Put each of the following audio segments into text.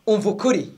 Umva ukuri,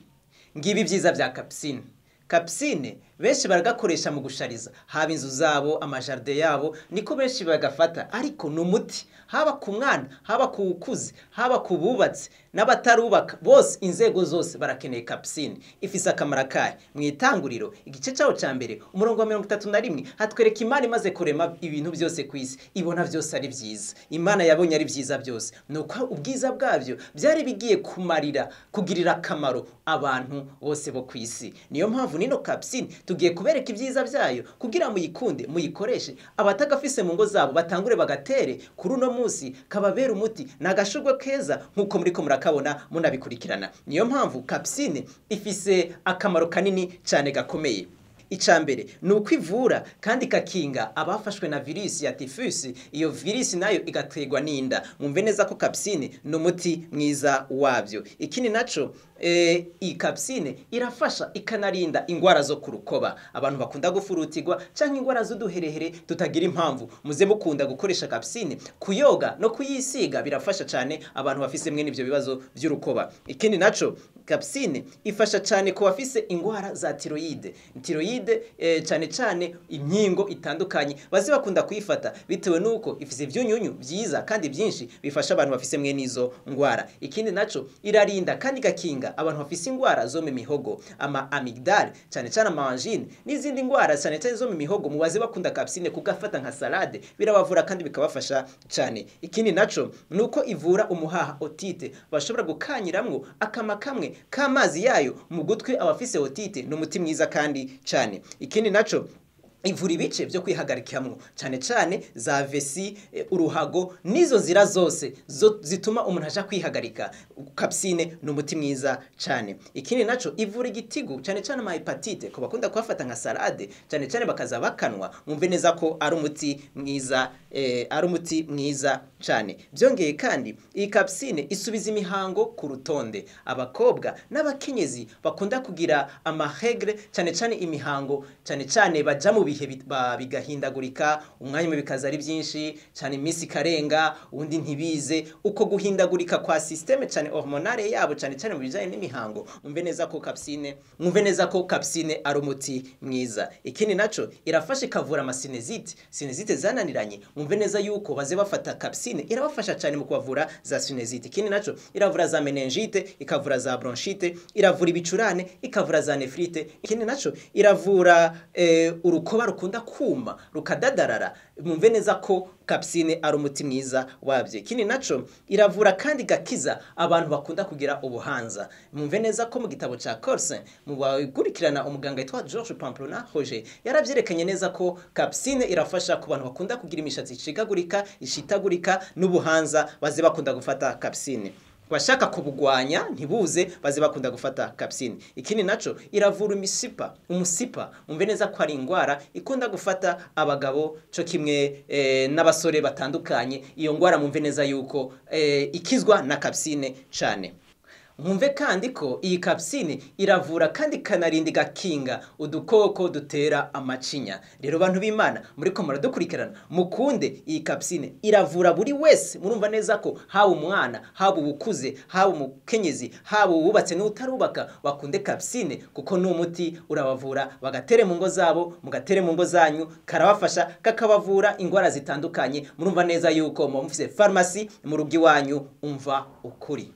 ngibi ibyiza bya Capucine. Capucine benshi baragakoresha mu gushariza, haba inzu zabo, amajardin yabo, niko benshi bagafata, ariko ni umuti haba ku mwana, haba ku ukuze, haba ku bubatsi n'abatarubaka, bose inzego zose barakeneye Capucine. Ifise akamaro kahe? Mu itanguriro igice cyawo cya mbere umurongo wa 31 hatwereka Imana imaze kurema ibintu byose ku isi, ibona byose ari byiza. Imana yabonye ari byiza byose, nuko ubwiza bwabyo byari bigiye kumarira kugirira akamaro abantu bose bo ku isi. Niyo mpamvu nino Capucine tugiye kubereka ibyiza byayo kugira muyikunde, muyikoreshe. Abatagafise mu ngo zabo batangure bagatere kuri uno munsi, kababera umuti ni agashurwe keza nk'uko muriko murakabona munabikurikirana. Niyo mpamvu Capucine ifise akamaro kanini cyane gakomeye. Icya mbere ni uko ivura kandi ikakinga abafashwe na virusi ya typhus. Iyo virusi nayo igaterwa n'inda. Mwumve neza ko Capucine ni umuti mwiza wabyo. Ikindi naco, iyi Capucine irafasha ikanarinda ingwara zo ku rukoba, abantu bakunda gufurutirwa canke ingwara z'uduherehere tutagira impamvu. Muze mukunda gukoresha Capucine, kuyoga no kuyisiga birafasha cyane abantu bafise mwene ivyo bibazo by'urukoba. Ikindi naco, Capucine ifasha cyane ku bafise ingwara za thyroïde. Thyroïde cyane cyane imyingo itandukanye baze bakunda kuyifata bitewe nuko ifise ivyunyunyu byiza kandi byinshi bifasha abantu bafise mwene izo ngwara. Ikindi naco, irarinda kandi igakinga abantu bafise ingwara zo mu mihogo, ama amygdale, cyane cyane ama angine n'izindi ngwara cyane cyane zo mu mihogo. Mubaze bakunda Capucine kugafata nka salade, birabavura kandi bikabafasha cyane. Ikindi naco nuko ivura umuhaha, otite. Bashobora gukanyiramwo akama kamwe k'amazi yayo mu gutwi abafise otite, ni umuti mwiza kandi cyane. Ikindi naco, ivura ibice byo kwihagarikamwo, cyane cyane za vessie, uruhago n'izo nzira zose zituma umuntu aja kwihagarika. Capucine ni umuti mwiza cyane. Ikindi naco, ivura igitigu, cyane cyane ama hépatite, ku bakunda kuhafata nka salade, cyane cyane bakaza bakanwa. Mwumve neza ko ari umuti mwiza, ari umuti mwiza cyane. Byongeye kandi, iyi Capucine isubiza imihango ku rutonde. Abakobwa n'abakenyezi bakunda kugira ama règles, cyane cyane imihango, cyane cyane baja mu bihe bigahindagurika, umwanya umwe bikaza ari byinshi cyane, iminsi ikarenga undi ntibize, uko guhindagurika kwa système cyane hormonale yabo, cyane cyane mu bijanye n'imihango, mwumve neza ko Capucine ari umuti mwiza. Ikindi naco, irafasha ikavura ama sinusite, sinusite zananiranye. Mwumve neza yuko baze bafata Capucine, irabafasha cyane mu kubavura za sinusite. Ikindi naco, iravura za méningite, ikavura za bronchite, iravura ibicurane, ikavura za néphrite. Ikindi naco, iravura urukoba rukunda kuma rukadadarara. Mwumve neza ko Capucine ari umuti mwiza wabyo. Ikindi naco, iravura kandi igakiza abantu bakunda kugira ubuhanza. Mwumve neza ko mu gitabo ca Corse, mu bakurikirana umuganga yitwa Georges Pamplona Roger, yaravyerekanye neza ko Capucine irafasha ku bantu bakunda kugira imishatsi icikagurika, ishitagurika n'ubuhanza, baze bakunda gufata Capucine. Bashaka kubugwanya ntibuze, baze bakunda gufata Capucine. Ikindi naco, iravura imisipa, umusipa. Umve neza ko ari ingwara ikunda gufata abagabo co kimwe n'abasore batandukanye. Iyo ngwara mwumve neza yuko ikizwa na Capucine cane. Mwumve kandi ko iyi Capucine iravura kandi ikanarinda, igakinga udukoko dutera amacinya. Rero bantu b'Imana muriko muradukurikirana, mukunde iyi Capucine, iravura buri wese. Murumva neza ko haba umwana, haba ubukuze, haba umukenyezi, haba uwubatse n'utarubaka, bakunde Capucine kuko ni umuti urabavura. Bagatere mu ngo zabo, mugatere mu ngo zanyu, karabafasha kakabavura ingwara zitandukanye. Murumva neza yuko muba mufise farumasi mu rugo iwanyu. Umva ukuri.